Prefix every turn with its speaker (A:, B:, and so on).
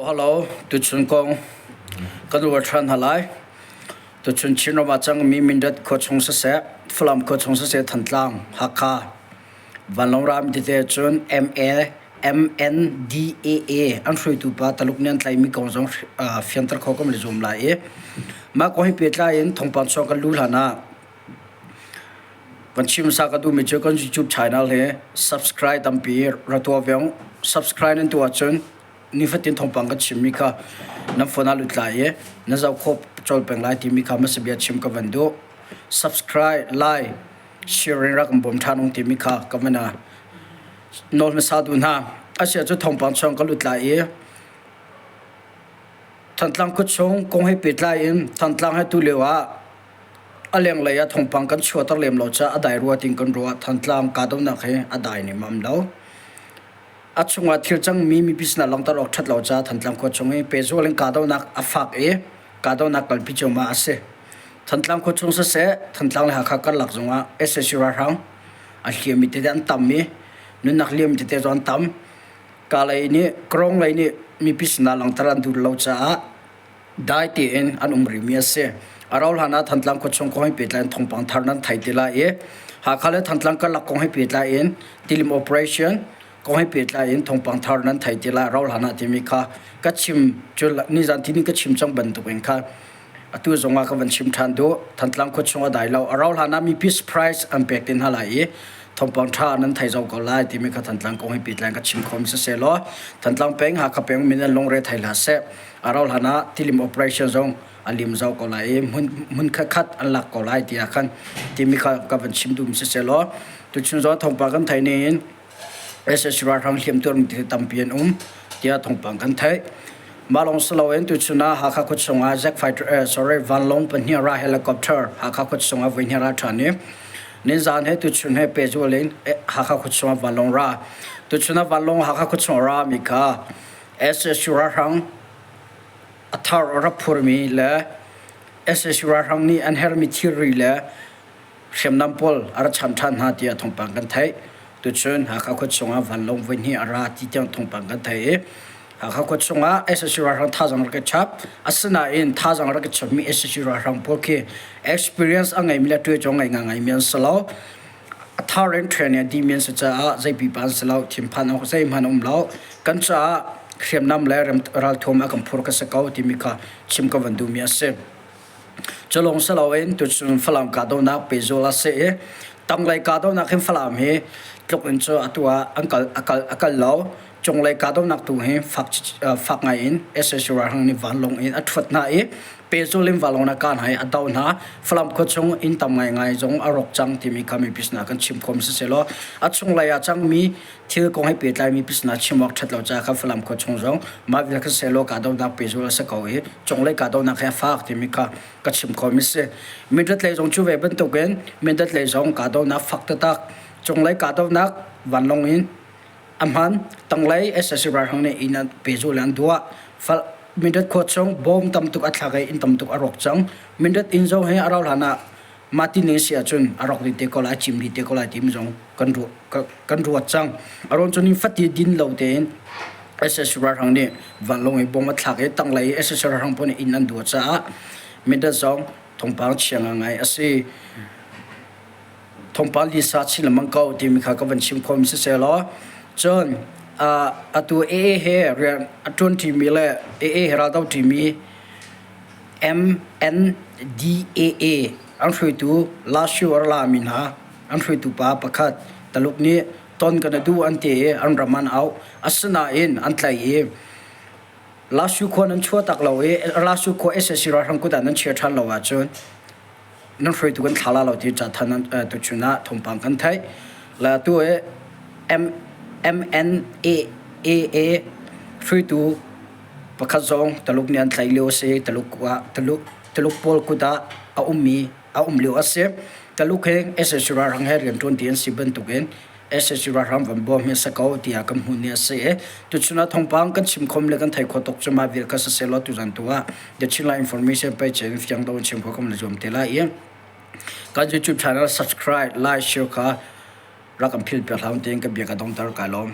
A: Hello, tuchun kong kan uar ṭhan hna lai. Tuchun Chinram ah cangmi Mindat khuachung siseh, Falam khuachung siseh, Thantlang, Hakha, Vanlawng ram tete cun MA, MNDAA an hruaitu pa Taluk nih an tlaihmi kong zong fianter kho kan i zuam lai i mah kong he pehtlai in thawngpang chuak kan luh hlan ah van chim sa ka duhmi cu kan YouTube channel hi subscribe tampi ra tuah ve subscribe nan tuah ahcun nifatin thawngpang kan chimmi kha nan phone ah lut lai i na zoh khawh colh peng lai timi kha hmasa bia chim ka van duh. Subscribe, like, share in rak kan bawm ṭhan ung timi kha ka van nawl hmasa duh hna. Asiah cu thawngpang chung ka lut lai i Thantlang khuachung kong he pehtlai in Thantlang he tu lio ah a lenglei ah thawngpang kan chuahter lem lo caah a dai rua tiin kan ruah. Thantlang kahdohnak hi a dai nemam lo. A chungah thil cangmi mipi sinah langhter awk ṭhat lo caah Thantlang khua chung i pehzul in kahdohnak a fak i kahdohnak kalpi cuahmah a si. Thantlang khua chung siseh, Thantlang le Hakha karlak zongah sac ralhrang a hliammi tete an tam i nunnak liammi tete zong an tam. Kalay nih Krawng lei nih mipi sinah langhter an duh lo caah dai tein an um rihmi a si. A rauhhlan ah Thantlang khuachung kong he pehtlai in thawngpang thar nan thei ti lai i Hakha le Thantlang karlak kong he pehtlai in Tilim operation kong he pehtlai in thawngpang thar nan thei ti lai rauhhlan ah timi kha ka chim cu nizan tini ka chim cang bantuk in kha atu zong ah ka van chim ṭhan duh. Thantlang khuachung a dai lo. A rauhhlan ah mipi surprise an pek te hna lai i thawngpang ṭha nan thei zau ko lai timi kha Thantlang kong he pehtlai in ka chim khawm siseh law Thantlang peng Hakha peng min an lungre thei hlah seh. A rauhhlan ah tilim operation zong a lim zau ko lai i hmun khatkhat an lak ko lai tiah khan timi kha ka van chim duhmi siseh law tuchun zong thawngpang kan theih ning in sac ralhrang hliamtuarmi te tampi an um tiah thawngpang kan theih. Mah lawng si loin tuchun ah Hakha khuachung ah jet fighter eh, sorry vanlawng pahnih ra helicopter Hakha khuachung ah voihnih ra ṭhan i ninzan he tuchun he pehzul in Hakha khuachung ah vanlawng ra tuchun ah vanlawng Hakha khuachung ra mi kha sac ralhrang a thar a rak phurmi le sac ralhrang nih an herhmi thilri le hriamnam pawl a ra chan ṭhan hna tiah thawngpang kan theih. Tuchun Hakha khuachung ah vanlawng voihnih a ra ti tiang thawngpang kan theih i Hakha khuachung ah sac ralhrang thazaang rak i chap. Asinain thazaang rak i chapmi sac ralhrang pawl khi experience a ngeimi le ṭuaicaw ngei ngaingaimi an si lo. A thar in train a dihmi an si caah zei pipa an si lo, thinphan awk zeihmanh a um lo. Kan caah hriamnam le ralthuam a kan phur ka si ko timi kha chim ka van duhmi a si. Cu lawng si loin tuchun Falam kahdohnak pehzul a si i tanglei kahdohnak hin Falam hi tluk in cu atu ah an kal a kal a kal lo. Cunglei kahdohnak tu hi fak fak ngai in sac ralhrang nih vanlawng in a ṭhuat hna i pehzul in vanlawng in a kah hna i a doh hna. Falam khuachung inn tam ngaingai zong a rawk cang timi kha mipi sinah kan chim khawh mi sisehlaw a chunglei ah cangmi thil kong he pehtlaimi pi sinah chim awk ṭhat lo caah khan Falam khuachung zong mah vial kha sehlaw kahdohnak pehzul a si ko i cunglei kahdohnak he a fak timi kha ka chim khawh mi si. Mindat lei zong cu ve bantukin Mindat lei zong kahdohnak fak taktak cunglei kahdohnak vanlawng in A hmaan, tanglei sac ralhrang nih inn an pehzulh in an duah. Mindat khua chung bawm tam tuk a thlak i inn tam tuk a rawk cang. Mindat inn zong hi a rauh hlan ah mah ti ning si ahcun a rawk dih te ko lai, a cim dih te ko lai timi zong kan ruah, kan ruat cang. A ruang cu ni fati din lo tein sac ralhrang nih vanlawng i bom a thlak i tanglei sac ralhrang pawl nih inn an duah caah Mindat zong thawngpang chia ngai a si. Thawngpang lisa chin lengmang ko timi kha ka van chim khawhmi siseh law cun atu AA he rian a ṭuanṭimi le AA he raldo ṭimi MNDAA an hruaitu Lashu Arla mi hna an hruaitu pa pakhat Taluk nih ton kan i duh an ti i an ram an auh. Asinain an tlaih i Lashu khua nan chuah tak lo i Lashu khua sac ralhrang kut ah nan chia ṭhan lo ahcun nan hruaitu kan thla la lo ti ca than tuchun ah thawngpang kan theih le atu i M MNAAA hruaitu pakhat zong Taluk nih an tlaih lio a si Taluk ah Taluk Taluk pawl kut ah a ummi a um lio a si Taluk hi sac ralhrang he rianṭuan ti an si bantukin sac ralhrang van bawm hi a si ko tiah kan hmuh ni a si i tuchun ah thawngpang kan chim khom le kan thei kho tuk cu mah vial kha siseh law tuzan tu ah The Chinland Information page in fiang deuh in chim kho kan le zuam te lai i kan YouTube channel subscribe like share kha rak kan phil piak hlah tiin ka bia ka dongter kai lawm.